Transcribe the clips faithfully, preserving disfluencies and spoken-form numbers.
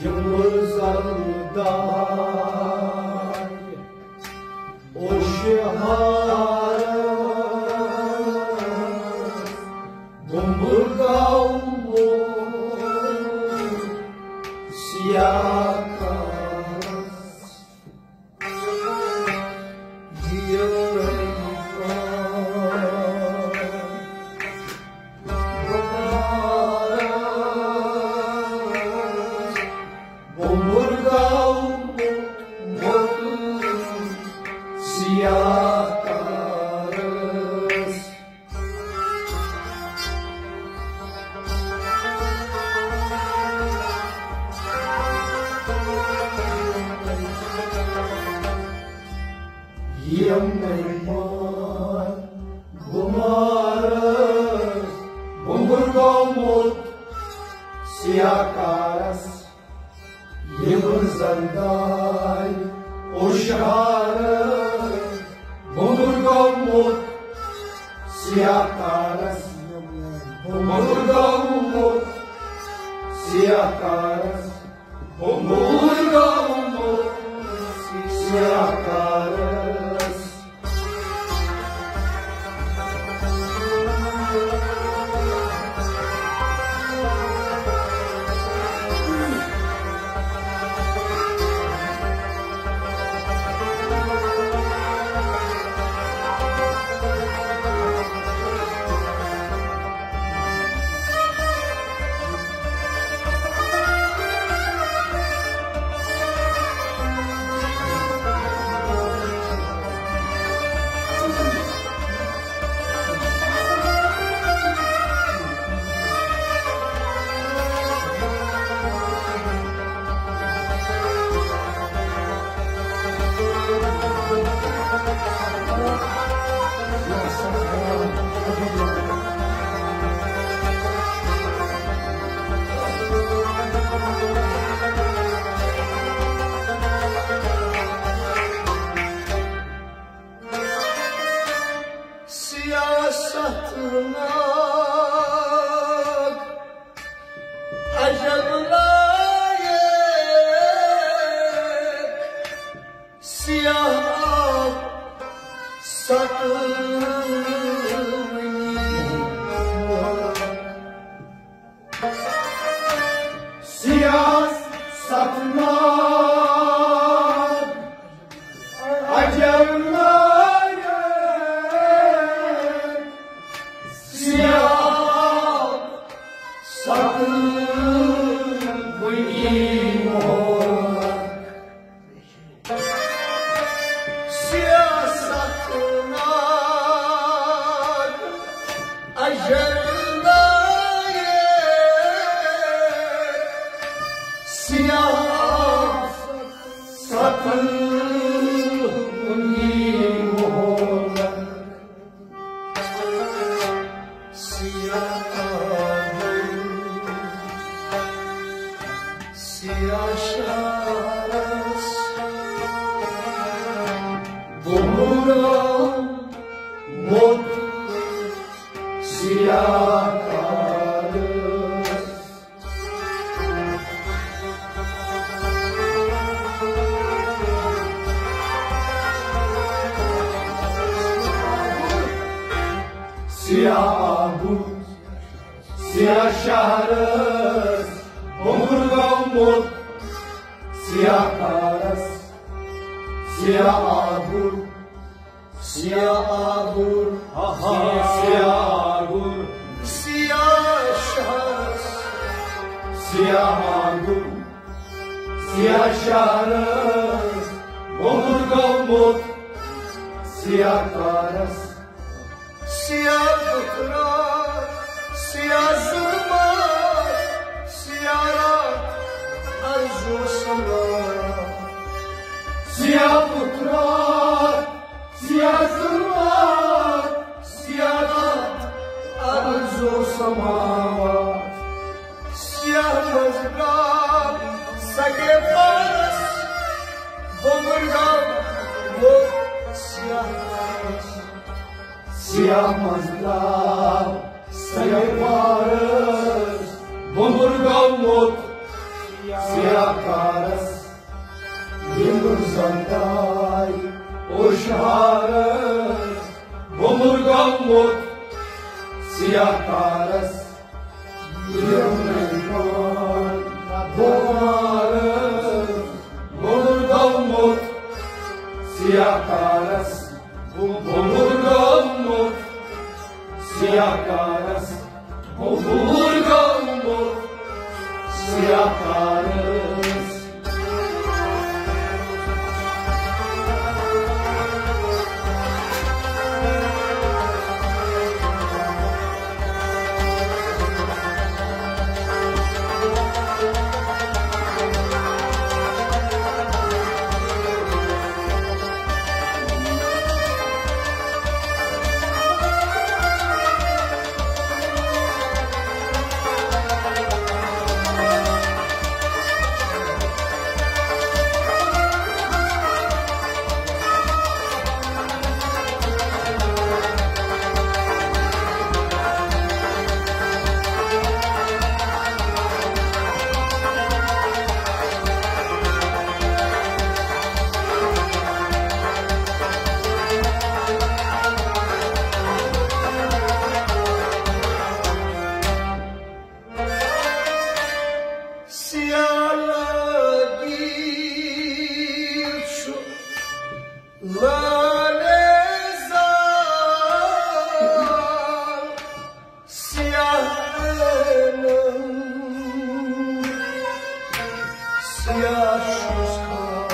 زردار اوشہار بُمبُر گوٚمُت سیاہ کارس۔ بُمبُر گوٚمُت سیاہ کارس۔ یِم مہمان گُمارس بُمبُر گوٚمُت سیاہ کارس۔ یِم زردار اوشہار بُمبُر گوٚمُت سیاہ کارس۔ بُمبُر گوٚمُت سیاہ کارس۔ بُمبُر گوٚمُت سیاہ کارس۔ سیاست ناگ عجب لایق سیاہ آب ستوٕنی۔ سیاہ ستناگ عجب لایق سیاہ ستوٕنی مہلک۔ سیاست ناگ اجر لایق سیاہ ستوٕنی مہلک۔ سیاہ آبُر، سیاہ شہرس، بُمبُر گوٚمُت سیاہ کارس۔ سیاہ آبُر، سیاہ شہرس، بُمبُر گوٚمُت سیاہ کارس۔ سیاہ آبُر، سیاہ آبُر، ہا ہا۔ سیاہ آبُر، سیاہ شہرس۔ سیاہ آبُر، سیاہ شہرس، بُمبُر گوٚمُت سیاہ کارس۔ سیاہ بُتھ راتھ، سیاہ ظلمات، سیاہ راتھ ارزو سماوات۔ سیاہ بُتھ راتھ، سیاہ ظلمات، سیاہ راتھ ارزو سماوات۔ سیاہ منٛز درٛاو سگے پارس، بُمبُر گوٚمُت سیاہ کارس۔ سیاہ منٛز درٛاو سگے پارس، بُمبُر گوٚمُت سیاہ کارس، یِم زن تاے اوشہارس، بوٚمُر گوٚمُت سیاہ کارس، یِم زن تاے بوٚمُر گوٚمُت سیاہ کارس، بوٚمُر گوٚمُت سیاہ کارس، بوٚمُر گوٚمُت سیاہ کارس۔ سیاہ لٲگِتھ چھُ لٲلہِ زال، سیاہ عٲنہٕ، سیاہ چھُس کھال۔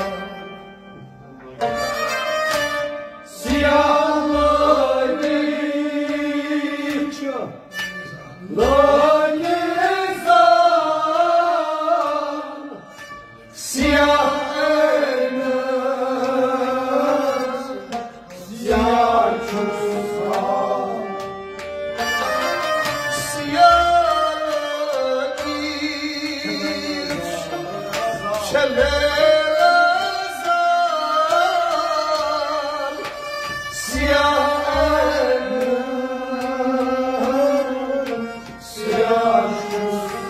سیاہ لٲگِتھ چھُ لٲلہِ زال، سیاہ عٲنہٕ، سیاہ چھُس کھال۔ سیاہ لٲگِتھ چھُ شبیرہ زال، سیاہ عٲنہٕ، سیاہ چھُس کھال۔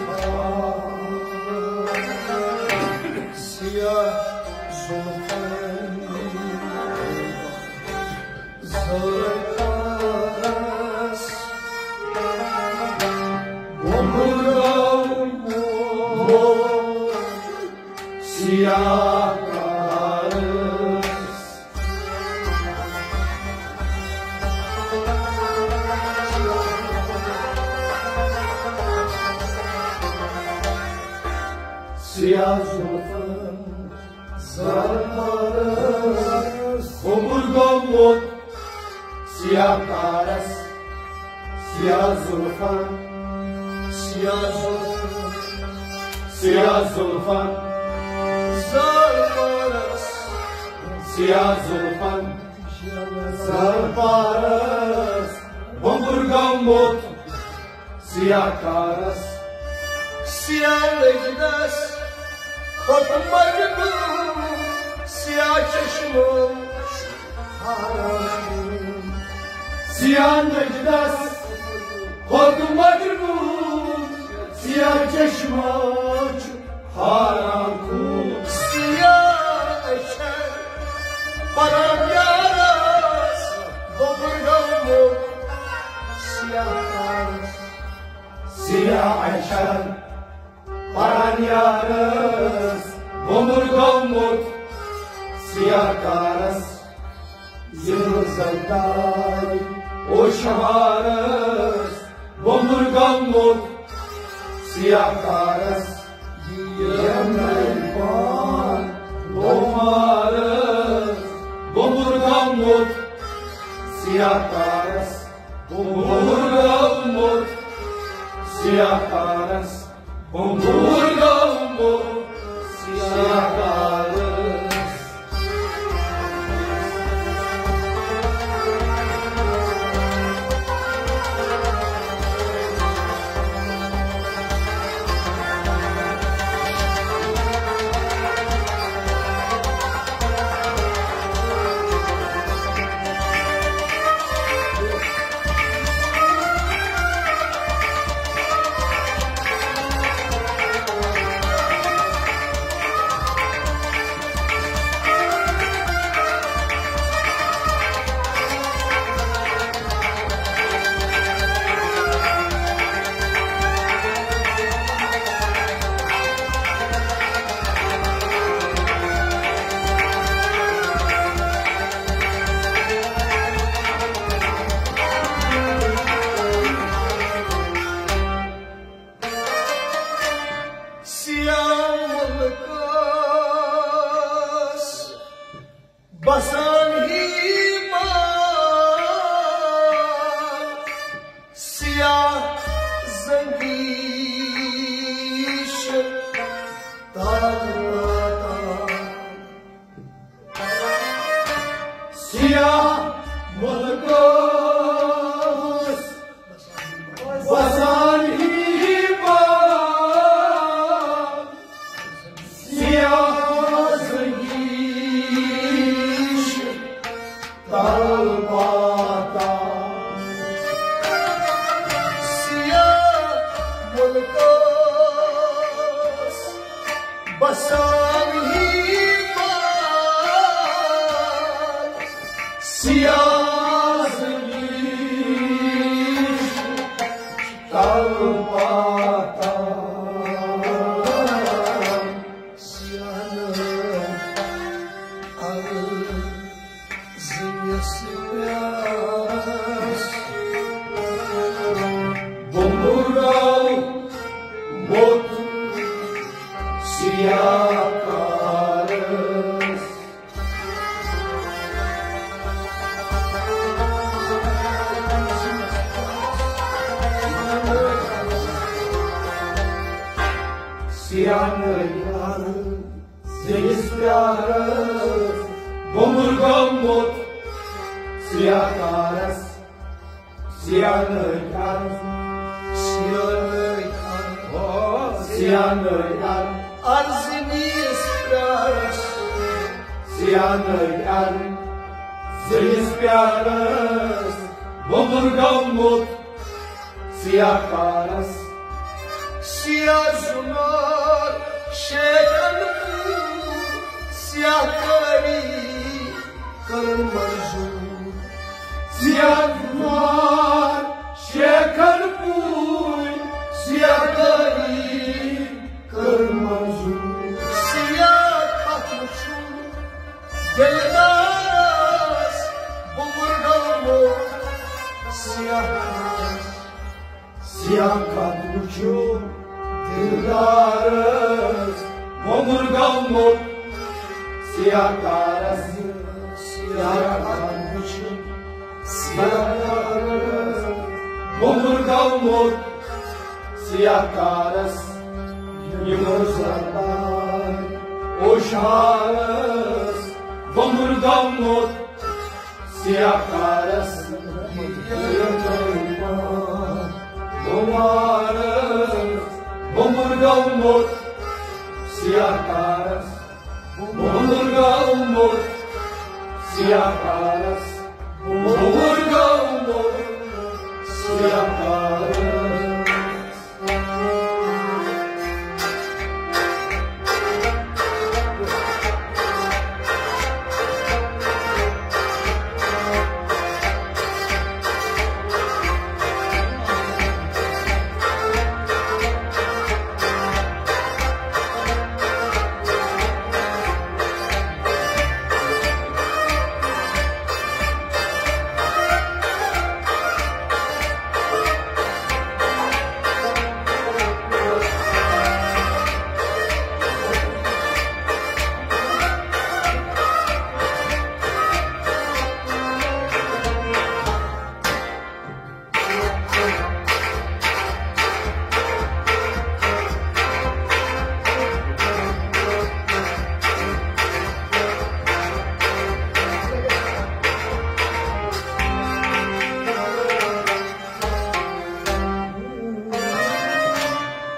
سیاہ زُلفَن زرکارس، بوٚمُر گوٚمُت سیاہ کارس۔ سیاہ زُلفَن زرکارس، بوٚمُر گوٚمُت سیاہ کارس۔ سیاہ زُلفَن، سیاہ زُلفَن، سیاہ زُلفَن زرکارس، سیاہ زُلفَن زرکارس، بوٚمُر گوٚمُت سیاہ کارس۔ سیاہ لٔگۍ دَس کھوٚت مجنون، سیاہ چشمو حرام۔ سیاہ لٔگۍ دَس کھوٚت مجنون، سیاہ چشمو چھُ حرام خوٗن۔ سیاہ اچھر پران یارس، بوٚمُر گوٚمُت سیاہ کارس۔ سیاہ اچھر پران یارس، بوٚمُر گوٚمُت سیاہ کارس۔ یِم زن تاے اوشہارس، بوٚمُر گوٚمُت سیاہ کارس۔ یِم پان بومارس، بوٚمُر گوٚمُت سیاہ کارس۔ بوٚمُر گوٚمُت سیاہ کارس، بوٚمُر گوٚمُت سیاہ کارس۔ سیاہ نٔے اَرٕ زِنِس پیارس، بوٚمبُر گوٚمُت سیاہ کارس۔ سیاہ نٔے اَرٕ، سیاہ نٔے اَرٕ، او، سیاہ نٔے اَرٕ، اَرٕ زِنِس پیارس۔ سیاہ نٔے اَرٕ زِنِس پیارس، بوٚمبُر گوٚمُت سیاہ کارس۔ سیاہ زُنار شیخن پوٗر، سیاہ کٲری کٔرٕن منظوٗر۔ سیاہ زُنار شیخن پوٗر، سیاہ کٲری کٔرٕن منظوٗر۔ سیاہ خط وٕچھُن دِلدارس، بوٚمبُر گوٚمُت سیاہ کارس۔ سیاہ خط وٕچھُن دِلدارس، بوٚمبُر گوٚمُت سیاہ کارس۔ سیاہ خط وٕچھُن سیاہ کارس، بوٚمبُر گوٚمُت سیاہ کارس۔ یِمو زردار اوشارس، بوٚمبُر گوٚمُت سیاہ کارس۔ یِمو زردار اوشارس، بوٚمبُر گوٚمُت سیاہ کارس۔ بوٚمبُر گوٚمُت سیاہ کارس، بوٚمبُر گوٚمُت سیاہ کارس۔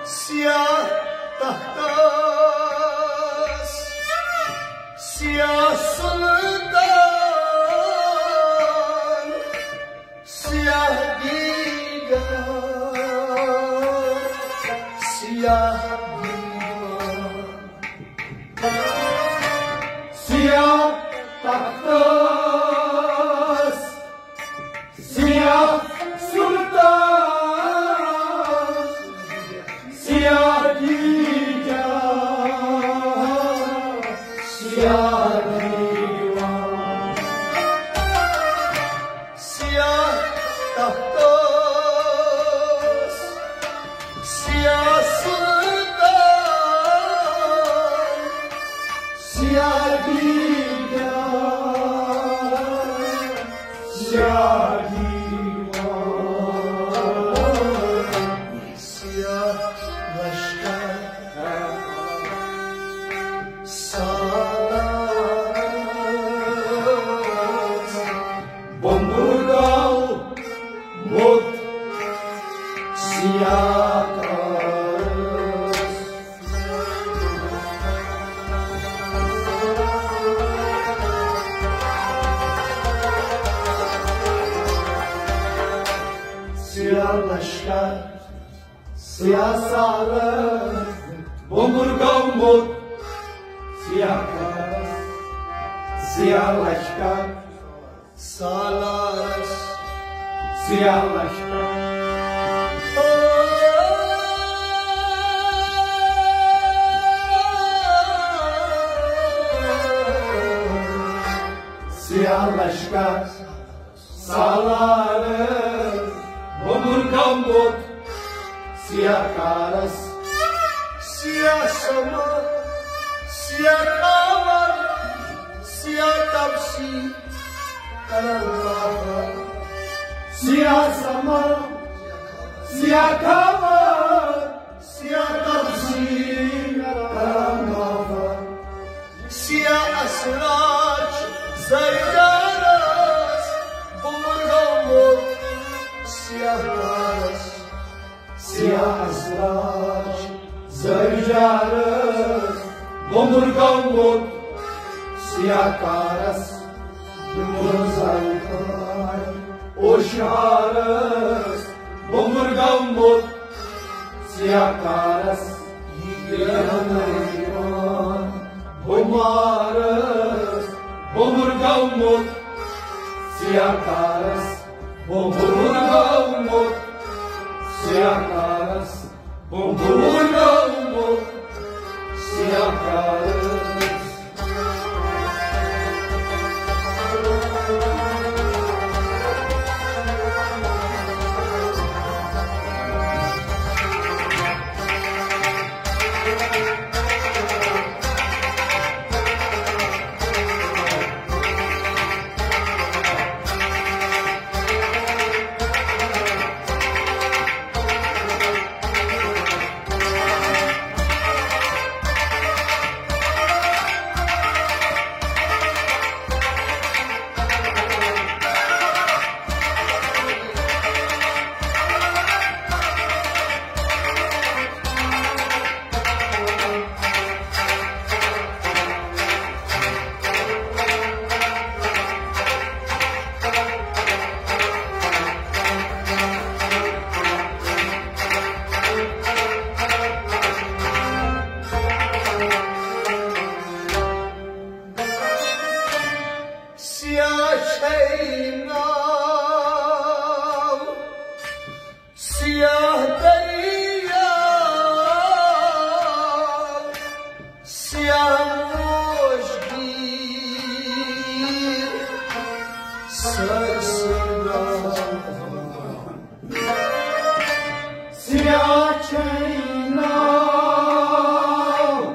سیاہ تختس، سیاہ سلطان، سیاہ دیدار، سیاہ دیوان۔ سیاہ تختس، سیاہ سلطان، سیاہ دیدار، سیاہ دیوان۔ سیاہ تختس، سیاہ سلطان، سیاہ دیدار، سیاہ دیوان۔ سیاہ لشکر سالار، بوٚمبُر گوٚمُت سیاہ کارس۔ سیاہ لشکر سیاہ سالار، بوٚمبُر گوٚمُت سیاہ کارس۔ سیاہ لشکر سالارس، سیاہ لشکر۔ سیاہ لشکر سالار، بوٚمبُر گوٚمُت سیاہ کارس۔ سیاہ سما، سیاہ کاوان، سیاہ تپسی کران تاوان۔ سیاہ سما، سیاہ کاوان، سیاہ تپسی گوٚمُت سیاہ کارس، یِمو زلفن اوشارس بوٚمُر گوٚمُت سیاہ کارس، یِمو بُمارس بوٚمُر گوٚمُت سیاہ کارس، بوٚمُر گوٚمُت سیاہ کارس۔ بوٚمُر گوٚمُت سیاہ کارس۔ سیاہ چھے ناو، سیاہ دریا، سیاہ موج گیر، سر سنگار۔ سیاہ چھے ناو،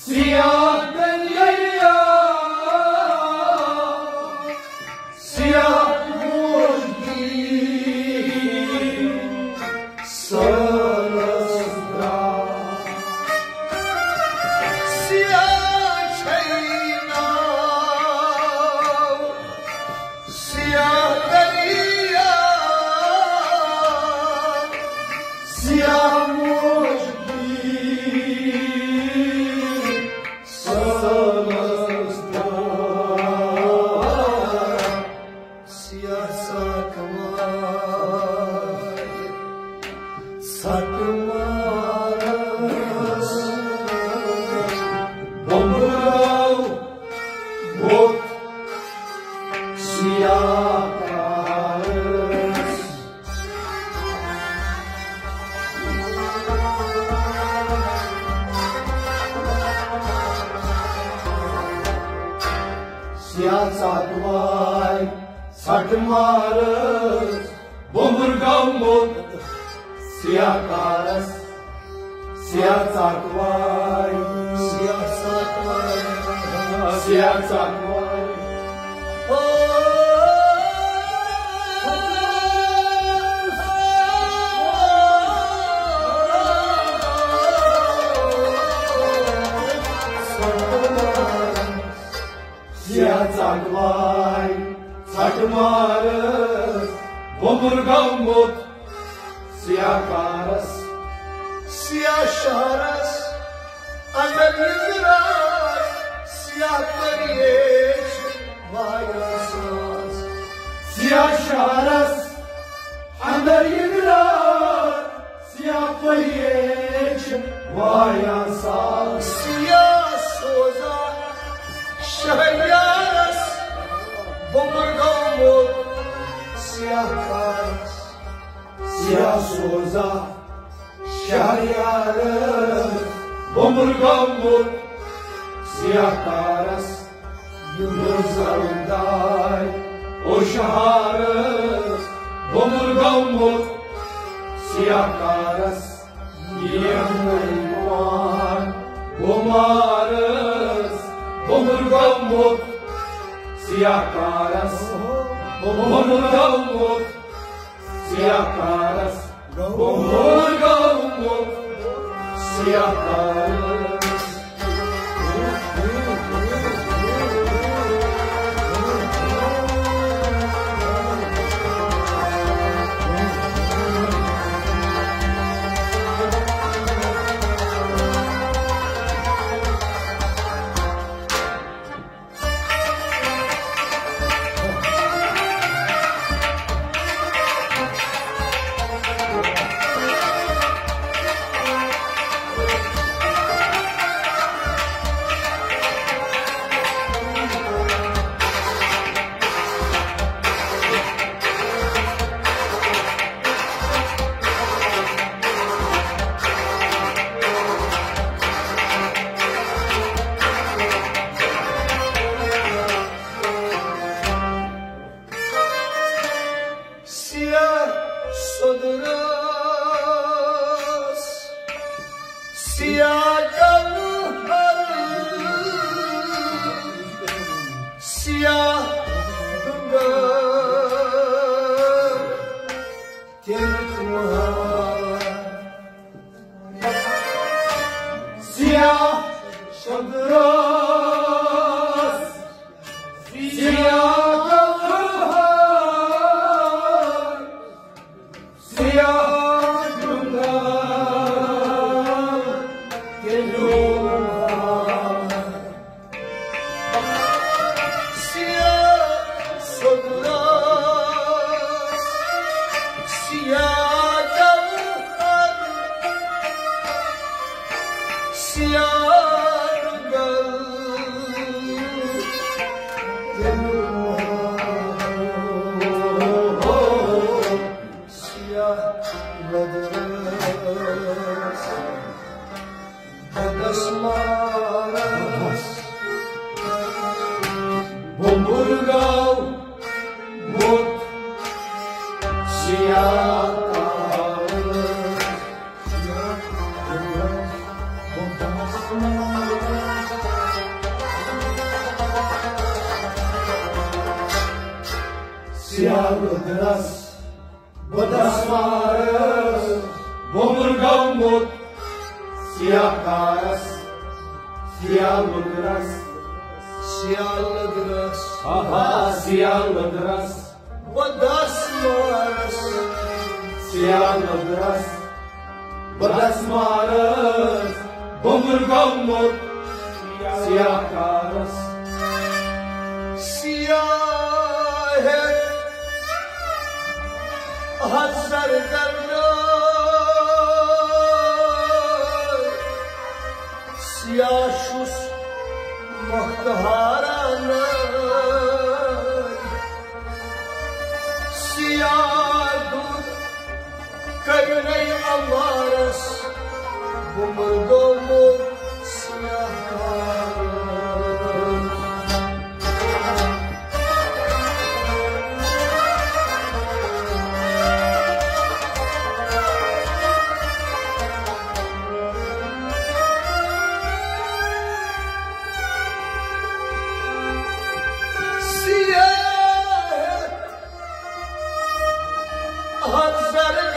سیاہ دریا، سیاہ موج گیر، سر سنگار۔ سیاہ چھے ناو، سیاہ دریا، سیاہ موج گیر، سر سنگار۔ سیاہ ساتوار، سٹہٕ مارس بوٚمبراو ووٚتھ سیاہ کارس۔ سیاہ ساتوار، سٹہٕ مارس بوٚمبر گوٚمُت سیاہ کارس۔ سیاہ ژکھ وای، سیاہ ژکھ وای، سیاہ ژکھ وای۔ او۔ سیاہ ژکھ وای، ژٹہٕ مارس بوٚمبر گوٚمُت سیاہ کارس۔ سیاہ شہرس اندر یہِ درٛاے، سیاہ پریش وایان ساز۔ سیاہ شہرس اندر یہِ درٛاے، سیاہ پریش وایان ساز۔ سیاہ سوزا شہریارس بوٚمبر گوٚمُت سیاہ کارس۔ سیاہ سوزا شہریارس بوٚمبر گوٚمُت سیاہ کارس۔ یہِ مُزلدار اوشہارس بوٚمبر گوٚمُت سیاہ کارس۔ یِمے پان بُمارس بوٚمبر گوٚمُت سیاہ کارس۔ بوٚمبر گوٚمُت سیاہ کارس، گوٚمُت، گوٚمُت سیاہ کارس۔ سیاہ گوہر، سیاہ دُنٛگہٕ، تیٚلہِ کُمہار۔ سیاہ شودرس، سیاہ گوہر، سیاہ گُنٛڈا، تیٚلہِ سیاہ سُدرس، سیاہ گوہر، سیاہ گل، سیاہ بدرس۔ بدس مارس بُمبُل گوٚمُت سیاہ کارس۔ سیاہ لُدرس۔ بدس مارس بُمبُل گوٚمُت سیاہ کارس، سیاہ لُدرس۔ سیاہ لُدرس۔ آہا، سیاہ لُدرس۔ بدس مارس۔ سیاہ لُدرس۔ بدس مارس بُمبُل گوٚمُت سیاہ کارس۔ سیاہ ہیٚتھ ہزر گردٕ، سیاہ چھُس مۄختہارن۔ سیاہ دُر کٔرۍ نَے اَمارس، بُمبُل گوٚمُت سیاہ کارس۔ سیاہ ہزر